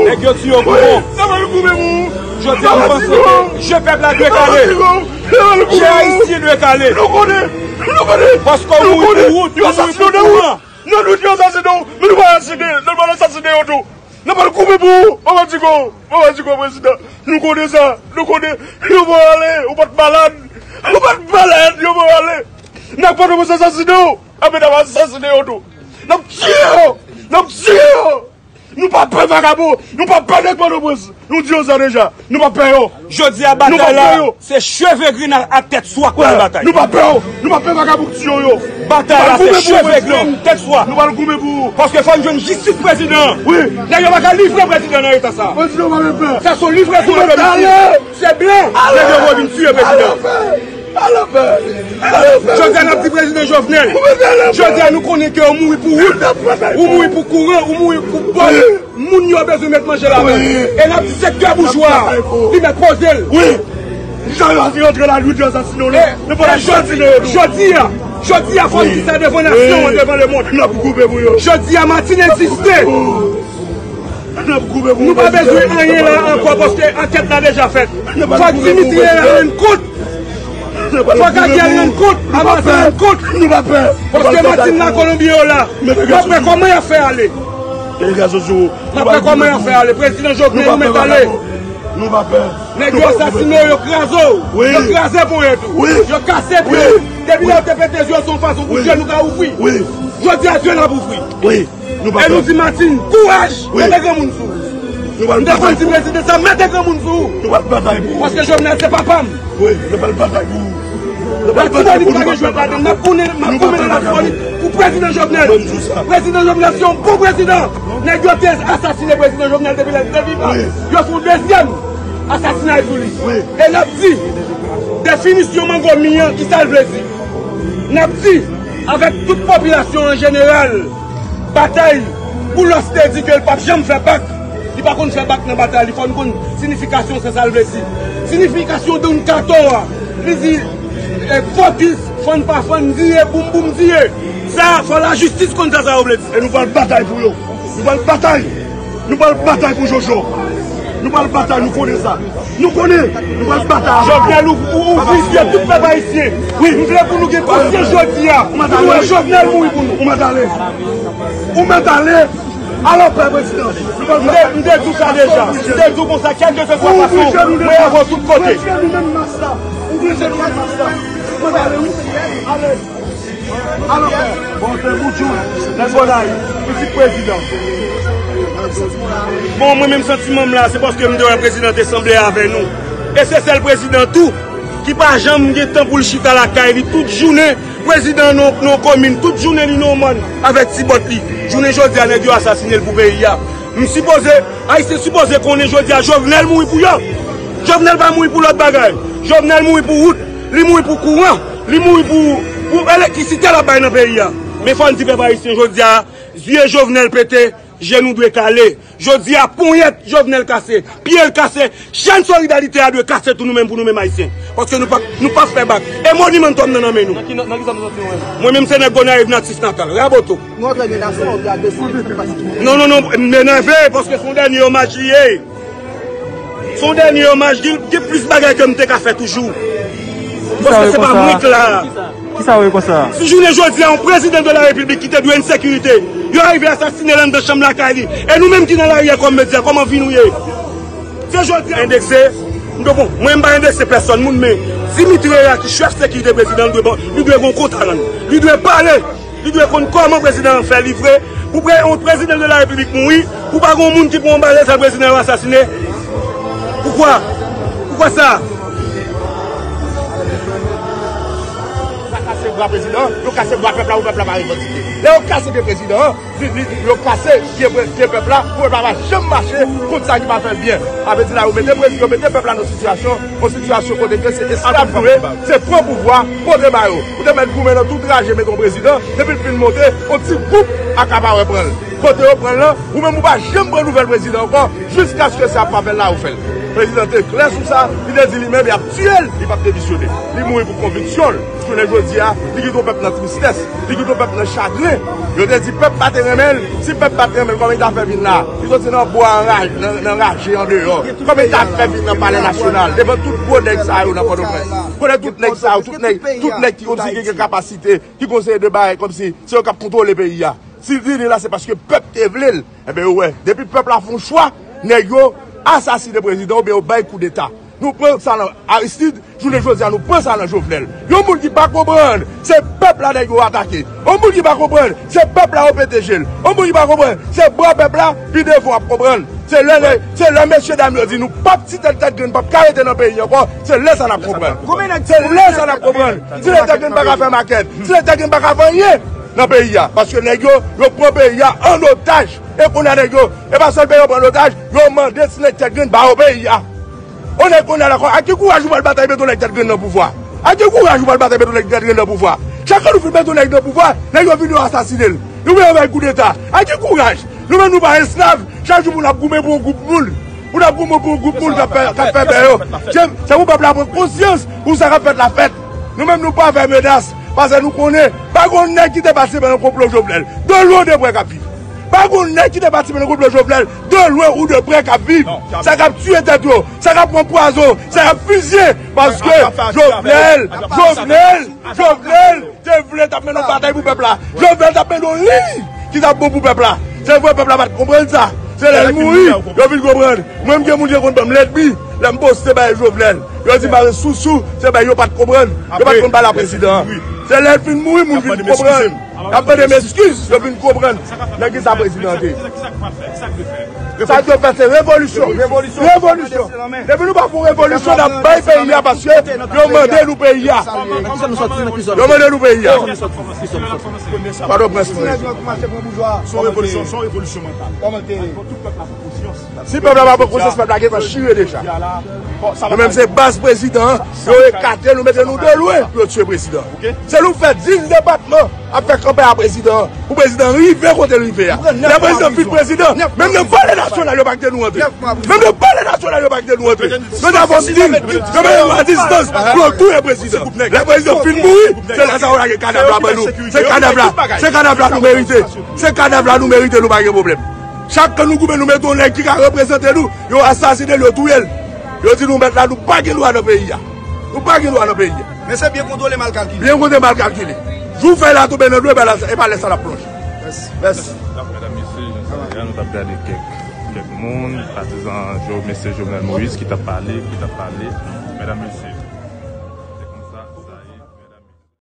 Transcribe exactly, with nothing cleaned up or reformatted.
Nèg yo tiye w pou bon. Jodi a, nou panse ke je pèp la dwe kale. Je ayisyen dwe kale. Paske w mouri pou wout, ou mouri pou kouran. Nan nou di yo asasinen w, men nou pa asasinen, nou pa asasinen yo tou. N ap al koupe pou ou, Papa Tigo, Papa Tigo, prezidan. Nou konnen sa, nou konnen. Yo ba w ale, ou pa t malad, ou pa t malad, yo ba w ale. N ap konnen pou asasinen w, apre n ap asasinen yo tou. N ap tiye yo, n ap tiye yo. Nou pa pè vakabon, nou pa pè nèg Pòtoprens. Nou di yo sa deja, nou pa pè yo. Jodi a, batay la, se cheve grenn ak tèt swa k pral batay. Nou pa pè yo, nou pa pè vakabon k tiye yo. Batay la, se cheve grenn, tèt swa. Nou pral goumen pou ou. Paske fò n jwenn jistis prezidan an. Wi. Nèg yo pa ka livre prezidan nan eta sa. Prezidan pa gen pè. Sa se yon livraison de domicile. Se blan. Nèg yo vin tiye prezidan. Jodi a, n ap di prezidan Jovenel. Jodi a, nou konnen ke ou mouri pou wout, ou mouri pou kouran, ou mouri pou bòl. Moun yo bezwen met manje ladan. E n ap di sektè boujwa a, li mèt poze l. Wi. Jan yo antre la, nou di yo asasinen w. E, e jodi, jodi a, jodi a, fò n di sa devan nasyon an, devan lemonn. N ap goumen pou yo. Jodi a, Martine egziste. Nou pa bezwen anyen la ankò paske ankèt la deja fèt. Fòk Dimitri al rann kont. Fòk Ariel rann kont. Avanse rann kont. Paske Martine la Kolonbyen yo la. M ap wè kòman y ap fè ale. M ap wè kòman y ap fè ale. Prezidan Jovenel ou mèt ale. Nèg yo asasine w, yo kraze w. Yo kraze ponyèt ou. Yo kase pye w. Depi lè yo te pete zye yo se yon fason pou je nou ka ouvri. Jodi a zye n ap ouvri. E nou di Martine, kouraj, mete granmoun sou ou. M te konn di prezidan sa, mete granmoun sou ou. Nou pral batay pou ou. Paske Jovenel se papa m. Wi, nou pral batay pou ou. Latibonit pa gen jwèt ladan l. M ap goumen, m ap goumen nan Latibonit pou prezidan Jovenel. Prezidan Jovenel se yon bon prezidan. Nèg yo te asasine prezidan Jovenel depi lè l te vivan. Yo fè yon dezyèm asasinay sou li. E n ap di, definisyon mango mi an, ki sa l vle di? N ap di, avèk tout popilasyon an jeneral, batay, Boulos te di ke l p ap janm fè bak. Li pa konn fè bak nan batay li. Fò n konn siyifikasyon sa, sa l vle di. Siyifikasyon Don Kato a, li di, e, fokis, fann pa fann, diye, boum boum, diye. Sa, fò lajistis konn sa, sa yo vle di. E nou pral batay pou yo. Nou pral batay. Nou pral batay pou Jojo. Nou pral batay, nou konnen sa. Nou konnen, nou pral batay. Jovenel, ou, ou, ou vizye tout pèp ayisyen. Wi. M vle pou nou gen konsyans jodi a. Pou nou wè Jovenel mouri pou nou. Ou mèt ale. Ou mèt ale. Alò, pè prezidan. M te, m te di w sa deja. M te di w konsa, kèlkeswa fason, mwen avè w tout kote. Ou vle je nou mèt mas la. Ou vle je nou mèt mas la. Ou mèt ale, wi. Ale. Alò, bon, te boudjou, nèg Gonayiv, pitit prezidan. Bon, mwen menm santiman m la, se paske m te wè prezidan te sanble avè nou. E se sèl prezidan tou ki pa janm gen tan pou l chita lakay li tout jounen. Prezidan nan, nan komin, tout jounen li nan mòn avèk ti bòt li. Jounen jodi a, nèg yo asasine l pou peyi a. M sipoze, Ayisyen sipoze konnen jodi a, Jovenel mouri pou yo. Jovenel pa mouri pou lòt bagay. Jovenel mouri pou wout, li mouri pou kouran. Li mouri pou, pou elektrisite l ap bay nan peyi a. Men fò n di pèp ayisyen jodi a, zye Jovenel pete, je nou dwe kale. Jodi a, ponyèt Jovenel kase, pye l kase, chèn solidarite a dwe kase tou nou menm pou nou menm ayisyen. Paske nou p ap, nou p ap fè bak. E moniman n tòm nan nan men nou. Nan ki, nan, nan ki sa nou sòti nou menm? Mwen menm se nèg Gonayiv natif natal, Raboto. Non, trè byen, nasyon, ou te agresif, ou te pasif. Non, non, non, m enève, paske se yon dènye omaj li ye. Se yon dènye omaj, gen, gen plis bagay ke m te ka fè toujou. Paske se pa mwen k la. Kisa w ye konsa? Si jounen jodi a, yon prezidan de la repiblik ki te dwe ensekirite, yo rive asasine l anndan chanm lakay li. E nou menm ki nan lari a kòm medya, kòman vi nou ye? Se jodi a. Endekse, m te bon, mwen m pa endekse pèsòn moun, men Dimitri a ki chèf sekirite prezidan, li dwe, li dwe gon kont a rann. Li dwe pale. Li dwe konn kòman prezidan an fè livre. Pou pre-, yon prezidan de la repiblik mouri, pou pa gen yon moun ki pran yon bal, se prezidan yo asasine. Poukwa? Poukwa sa? Sa kase bra prezidan, yo kase bra pèp la pou pèp la pa revandike. Lè yo kase pye prezidan an, li, li, yo kase pye pre-, pye pèp la pou pèp la pa janm mache kont sa ki pa fè l byen. Sa vle di la, yo mete prezidan, yo mete pèp la nan sitiyasyon, yon sitiyasyon kote ke se esklav nou ye, se pran pouvwa, pote ba yo. Ou te mèt goumen nan tout raje, mete yon prezidan, depi l fin monte, yon ti gwoup Akapawè pran l. Kote yo pran l lan, ou menm ou pa janm pran nouvèl prezidan ankò, jiskaske sa ap fè l la, ou fè l. Prezidan te klè sou sa, li te di li menm y ap tiye l, li p ap demisyone. Li mouri pou konviksyon l. Jounen jodi a, li kite yon pèp nan tristès, li kite yon pèp nan chagren. Yo te di pèp pa te renmen l, si pèp pa te renmen l, kòman li ta fè vin la? Li soti nan bwa anraj-, nan, nan raje andeyò. Kòman li ta fè vin nan Palè Nasyonal, devan tout gwo nèg sa yo nan Pòtoprens? Kote tout nèg sa yo, tout nèg, tout nèg ki kòmsi ki gen kapasite, ki konseye de bagay kòmsi se yo k ap kontwole peyi a. Si l vini la, se paske pèp te vle l. Enben, yo wè, depi pèp la fè yon chwa, nèg yo asasine prezidan oubyen yo bay koudeta. Nou pran sa nan Aristide, jounen jodi a, nou pran sa nan Jovenel. Yon moun ki pa konprann, se pèp la nèg yo atake. Yon moun ki pa konprann, se pèp la yo pete je l. Yon moun ki pa konprann, se bwa pèp la, pi devan w ap konprann. Se lè, se lè mesye dam yo di nou p ap, si tèt tèt grenn p ap ka rete nan peyi ankò, se lè sa n ap konprann. Se lè sa n ap konprann. Si tèt tèt grenn pa ka fè makèt, si tèt tèt grenn pa ka fè anyen nan peyi a. Paske nèg yo, yo pran peyi a an otaj. E kounye a nèg yo, e pa sèl peyi yo pran an otaj, yo mande ti nèg tèt grenn ba yo peyi a. Yon nèg kounye a la, ak ki kouraj ou pral batay mete yon nèg tèt grenn nan pouvwa? Ak ki kouraj ou pral batay mete yon nèg tèt grenn nan pouvwa? Chak lè nou fin mete yon nèg nan pouvwa, nèg yo vin yo asasine l. Oubyen yo fè koudeta. Ak ki kouraj? Nou menm nou pa esklav, chak jou pou n ap goumen pou yon gwoup moun. Pou n ap goumen pou yon gwoup moun k ap fè, k ap fè bè yo. Se, se pou pèp la pran konsyans pou sa k ap fèt la fèt. Nou menm nou pa fè menas, paske nou konnen pa gen yon nèg ki te patisipe nan konplo Jovenel. De lwen ou de prè k ap viv. Pa gen yon nèg ki te patisipe nan konplo Jovenel, de lwen ou de prè k ap viv. Sa k ap tiye tèt yo, sa k ap pran pwazon, sa k ap fizye. Paske Jovenel, Jovenel, Jovenel te vle t ap mennen yon batay pou pèp la. Jovenel t ap mennen yon liy ki t ap bon pou pèp la. Se vre pèp la pa t konprann sa. Se lè l mouri, yo vin konprann. Mwen, m gen moun ki konn ban m lènmi. Lè m poste bagay Jovenel, yo di m pa gen sousou, se bagay yo pa t konprann. Yo pa t konn pale a prezidan an. Se lè l fin mouri, moun vin konprann. Y ap mande m eskiz, yo vin konprann nan ki sa prezidan te. Sa k dwe fèt, se revolisyon. Revolisyon. Depi nou pa fè revolisyon, n ap bay peyi a paske yo mande nou peyi a. Yo mande nou peyi a. Pòtoprens mwen. Se yon revolisyon, se yon revolisyon mantal. Si pèp la pa pran konsyans, pèp la gentan chire deja. Nou menm se baz prezidan an, yo ekate nou, mete nou de lwen pou yo tiye prezidan. Se nou fè dis depatman ap fè kanpay a prezidan an, pou prezidan rive kote l rive a. Lè prezidan fin prezidan, menm nan Palè Nasyonal yo pa kite nou antre. Menm nan Palè Nasyonal yo pa kite nou antre. Yo t ap fè yon dil, yo mete nou a distans pou yo touye prezidan. Lè prezidan fin mouri, se lè sa yo lage kadav la ban nou. Se kadav la, se kadav la nou merite. Se kadav la nou merite, nou pa gen pwoblèm. Chak kan nou goumen, nou mete yon nèg ki ka reprezante nou, yo asasine l, yo touye l. Yo di nou mèt la, nou pa gen dwa nan peyi a. Nou pa gen dwa nan peyi a. Men se byen kontwole, mal kalkile. Byen kontwole, mal kalkile. Jou fèy la tonbe nan dlo, e pa lè sa, e pa lè sa l ap plonje. Mèsi. Mèsi. Medam, mesye, jan sa ye a, nou t ap gade kèk, kèk moun, patizan Jo-, mesye Jovenel Moïse ki t ap pale, ki t ap pale. Medam, mesye.